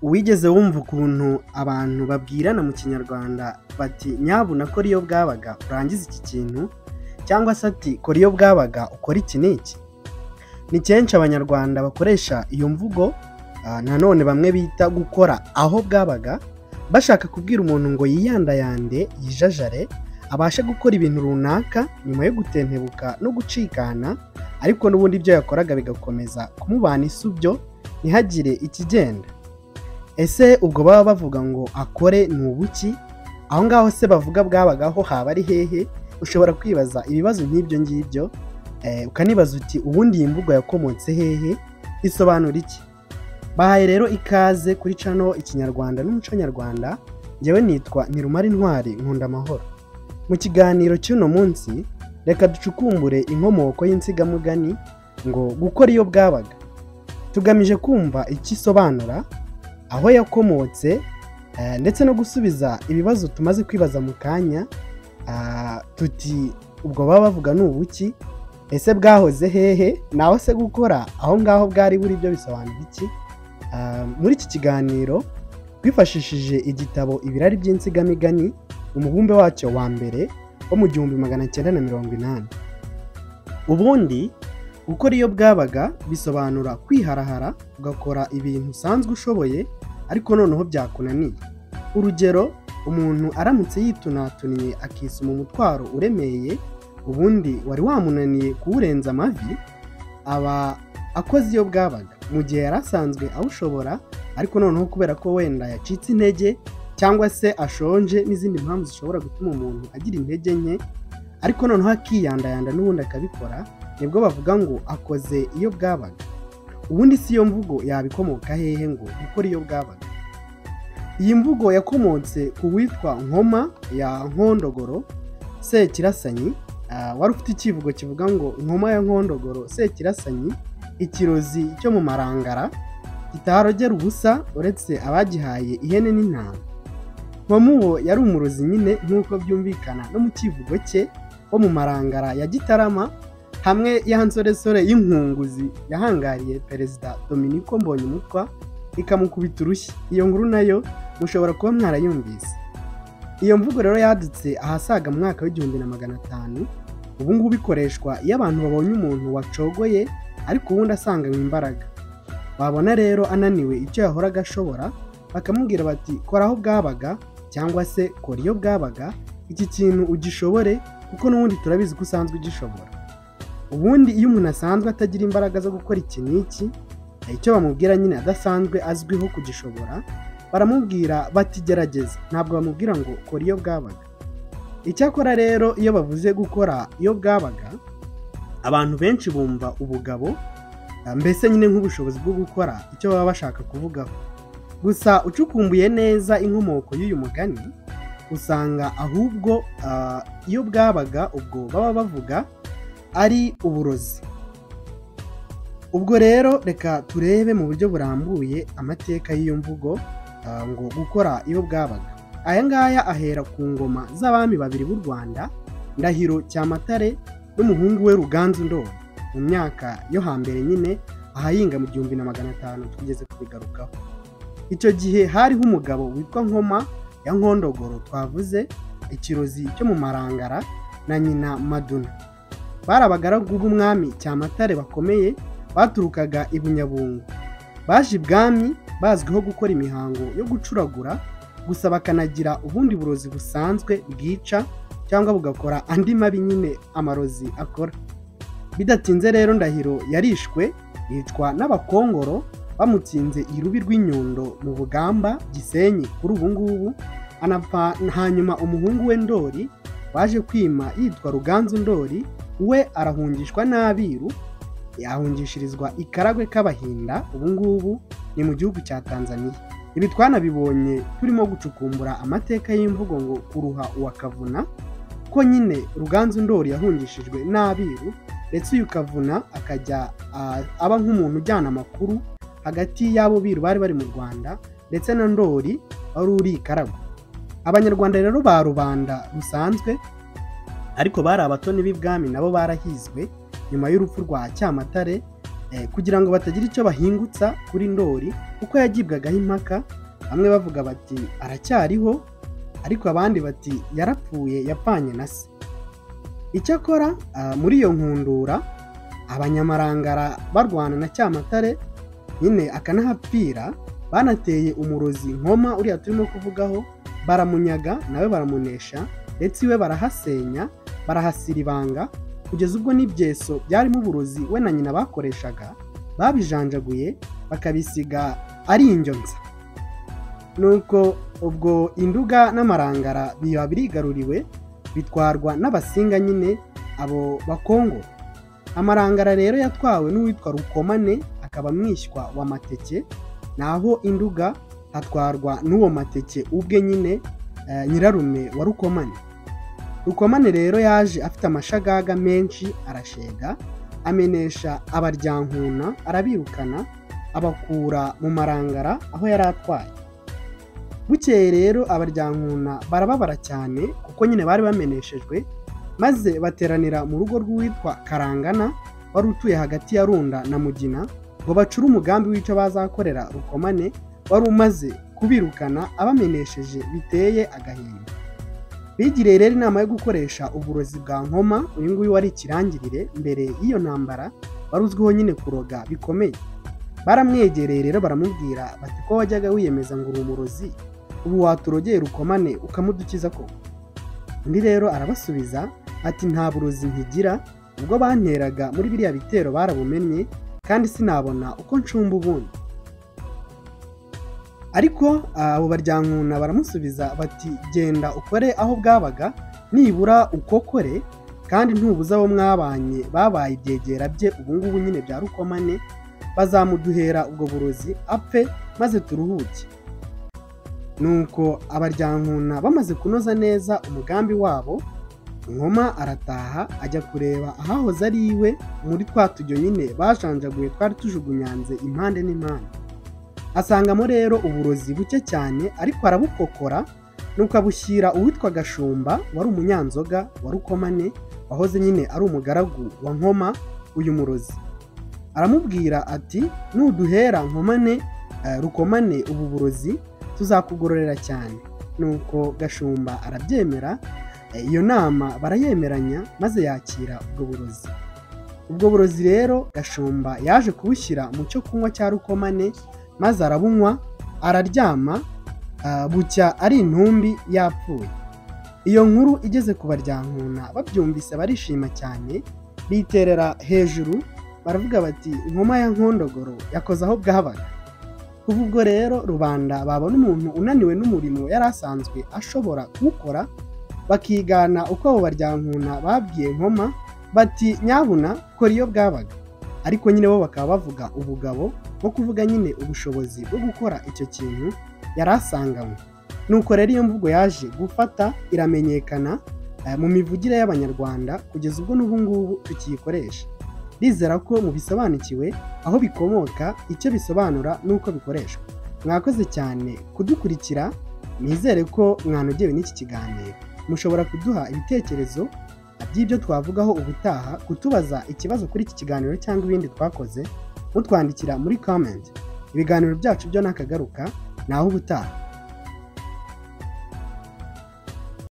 Wigeze wumva ukuntu abantu babwirana mu Kinyarwanda bati nyabuna kora iyo bwabaga urangize iki kintu, cyangwa se ati kora iyo bwabaga ukore iki n'iki? Ni kenshi Abanyarwanda bakoresha iyo mvugo, nanone bamwe bita gukora aho bwabaga, bashaka kubwira umuntu ngo yiyandayande, yijajare, abashe gukora ibintu runaka nyuma yo gutentebuka no gucikana, ariko n'ubundi ibyo yakoraga bigakomeza kumubana isubyo ntihagire ikigenda. Ese ubwo baba bavuga ngo akore ni ubuki? Aho ngaho se bavuga bwabagaho haba ari hehe? Ushobora kwibaza ibibazo nk'ibyo ngibyo, ukanibaza uti ubundi iyi mvugo yakomotse hehe, isobanura iki? Bahaye rero ikaze kuri channel Ikinyarwanda n'Umuco Nyarwanda, njyewe nitwa Ntirumara Intwari Nkunda Amahoro. Mu kiganiro cy'uno munsi reka ducukumbure inkomoko y'insigamugani ngo gukora iyo bwabaga. Tugamije kumva icyo isobanura, aho yakomotse, ndetse no gusubiza ibibazo tumaze kwibaza mu kanya, tuti ubwo baba bavuga ni ubuki? Ese bwahoze hehe? Naho se gukora aho ngaho bwari buri byo bisobanura iki? Muri iki kiganiro twifashishije igitabo Ibirari by'Insigamigani, umubumbe wacyo wa mbere wo mu 1980. Ubundi gukora iyo bwabaga bisobanura kwiharahara ugakora ibintu usanzwe ushoboye ariko noneho byakunaniye. Urugero, umuntu aramutse yitunatunnye akisuma umutwaro uremeye ubundi wari wamunaniye kuwurenza amavi, aba akoze iyo bwabaga mu gihe yari asanzwe awushobora, ariko noneho kubera ko wenda yacitse intege cyangwa se ashonje n'izindi mpamvu zishobora gutuma umuntu agira intege nke, ariko noneho akiyandayanda n'ubundi akabikora, nibwo bavuga ngo akoze iyo bwabaga. Ubundi si iyo mvugo yabikomoka hehe ngo gukora iyo bwabaga? Iyi mvugo yakomotse ku witwa Nkoma ya Nkondogoro Sekirasanyi, wari ufite icyivugo kivuga ngo Nkoma ya Nkondogoro Sekirasanyi, ikirozi cyo mu Marangara kitarogera ubusa uretse abagihaye ihene n'intama. Nkoma uwo yari umurozi nyine nk'uko byumvikana no mu cyivugo cye wo mu Marangara ya Gitarama, hamwe ya nsoresore y'inkunguzi yahangariye Perezida Dominiko Mbonyumutwa ikamukubita urushyi. Iyo nkuru nayo mushobora kuba mwarayumvise. Iyo mvugo rero yadutse ahasaga mu mwaka w'1500, ubu ngubu ikoreshwa iyo abantu babonye umuntu wacogoye ariko ubundi asanganywe imbaraga. Babona rero ananiwe icyo yahoraga ashobora, bakamubwira bati kora aho bwabaga cyangwa se kora iyo bwabaga, iki kintu ugishobore kuko n'ubundi turabizi ko usanzwe ugishobora. Ubundi iyo umuntu asanzwe atagira imbaraga zo gukora iki n'iki, icyo bamubwira nyine adasanzwe azwiho kugishobora, baramubwira bati gerageza, ntabwo bamubwira ngo kora iyo bwabaga. Icyakora rero iyo bavuze gukora iyo bwabaga, abantu benshi bumva ubugabo, mbese nyine nk'ubushobozi bwo gukora icyo baba bashaka kuvugaho. Gusa ucukumbuye neza inkomoko y'uyu mugani, usanga ahubwo iyo bwabaga ubwo baba bavuga ari uburozi. Ubwo rero reka turebe mu buryo burambuye amateka y'iyo mvugo ngo gukora iyo bwabaga. Aya ngaya ahera ku ngoma z'abami babiri b'u Rwanda, Ndahiro Cyamatare n'umuhungu we Ruganzu Ndoli, mu myaka yo hambere nyine ahahinga mu 1500 tugeze kubigarukaho. Icyo gihe hariho umugabo witwa Nkoma ya Nkondogoro twavuze, ikirozi cyo mu Marangara, na nyina Maduna. Bari abagaragu b'umwami Cyamatare bakomeye baturukaga i Bunyabungo. Baje ibwami bazwiho gukora imihango yo gucuragura, gusa bakanagira ubundi burozi busanzwe bwica cyangwa bugakora andi mabi nyine amarozi akora. Bidatinze rero Ndahiro yarishwe, yicwa n'Abakongoro bamutsinze irubi rw'inyundo mu Bugamba Gisenyi kuri ubu ngubu, anapfa. Hanyuma umuhungu we Ndoli waje kwima yitwa Ruganzu Ndoli, we arahungishwa n'Abiru, ahungishirizwa i Karagwe k'Abahinda, ubu ngubu ni mu gihugu cya Tanzania. Ibi twanabibonye turimo gucukumbura amateka y'imvugo ngo kuruha uwa Kavuna, ko nyine Ruganzu Ndoli yahungishijwe n'Abiru, ndetse uyu Kavuna akajya aba nk'umuntu ujyana amakuru hagati y'abo biru bari bari mu Rwanda ndetse na Ndoli wari uri i Karagwe. Abanyarwanda rero ba rubanda rusanzwe ariko bari abatoni b'ibwami nabo barahizwe nyuma y'urupfu rwa Cyamatare, kugira ngo batagira icyo bahingutsa kuri Ndori, kuko yagibwagaho impaka, bamwe bavuga bati aracyariho, ariko abandi bati yarapfuye yapfanye na se. Icyakora muri iyo nkundura Abanyamarangara barwana na Cyamatare nyine akanahapfira, banateye umurozi Nkoma uriya turimo kuvugaho, baramunyaga nawe baramunesha, ndetse iwe barahasenya barahasiribanga, kugeza ubwo n'ibyeso byarimo uburozi we na nyina bakoreshaga babijanjaguye bakabisiga ari indyo nsa. Nuko ubwo Induga n'Amarangara biba birigaruriwe, bitwarwa n'Abasinga nyine abo Bakongoro. Amarangara rero yatwawe n'uwitwa Rukomane, akaba mwishywa wa Mateke, naho Induga hatwarwa n'uwo Mateke ubwe nyine, nyirarume wa Rukomane. Rukomane rero yaje afite amashagaga menshi, arashega, amenesha Abaryankuna, arabirukana, abakura mu Marangara aho yari atwaye. Bukeye rero Abaryankuna barababara cyane, kuko nyine bari bameneshejwe, maze bateranira mu rugo rw'uwitwa Karangana wari utuye hagati ya Runda na Mugina, ngo bacure umugambi w'icyo bazakorera Rukomane wari umaze kubirukana abamenesheje biteye agahinda. Bigiriye rero inama yo gukoresha uburozi bwa Nkoma, uyu nguyu wari ikirangirire mbere y'iyo ntambara, wari uzwiho nyine kuroga bikomeye. Baramwegereye rero baramubwira bati ko wajyaga wiyemeza ngo uri umurozi, ubu waturogeye Rukomane ukamudukiza koko? Undi rero arabasubiza ati nta burozi nkigira, ubwo banteraga muri biriya bitero barabumennye, kandi sinabona uko ncumba ubundi. Ariko abo Baryankuna baramusubiza bati genda ukore aho bwabaga, nibura ukokore, kandi ntubuze abo mwabanye babaye ibyegera bye ubu ngubu nyine bya Rukomane, bazamuduhera ubwo burozi apfe maze turuhuke. Nuko Abaryankuna bamaze kunoza neza umugambi wabo, Nkoma arataha ajya kureba ahahoze ari iwe muri twa tujyo nyine bajanjaguye twari tujugunyanze impande n'impande. Asangamo rero uburozi buke cyane, ariko arabukokora, nuko abushyira uwitwa Gashumba wari umunyanzoga wa Rukomane, wahoze nyine ari umugaragu wa Nkoma uyu murozi. Aramubwira ati nuduhera Nkomane Rukomane ubu burozi tuzakugororera cyane. Nuko Gashumba arabyemera, iyo nama barayemeranya, maze yakira ubwo burozi. Ubwo burozi rero Gashumba yaje kubushyira mu cyo kunywa cya Rukomane, maze arabunywa, araryama, bucya ari intumbi yapfuye. Iyo nkuru igeze ku Baryankuna babyumvise barishima cyane, biterera hejuru baravuga bati Nkoma ya Nkondogoro yakoze aho bwabaga. Kuva ubwo rero rubanda babona umuntu unaniwe n'umurimo yari asanzwe ashobora kuwukora, bakigana uko abo Baryankuna babwiye Nkoma bati nyabuna kora iyo bwabaga. Ariko nyine bo bakaba bavuga ubugabo nko kuvuga nyine ubushobozi bwo gukora icyo kintu yari asanganywe. Nuko rero iyo mvugo yaje gufata iramenyekana mu mivugire y'Abanyarwanda kugeza ubwo n'ubu ngubu tukiyikoresha. Ndizera ko mubisobanukiwe aho bikomoka, icyo bisobanura n'uko bikoreshwa. Mwakoze cyane kudukurikira, nizere ko mwanogewe n'iki kiganiro. Mushobora kuduha ibitekerezo by'ibyo twavugaho ubutaha, kutubaza ikibazo kuri iki kiganiro cyangwa ibindi twakoze, mutwandikira muri comment. Ibiganiro byacu byo nakagaruka, naho ubutaha.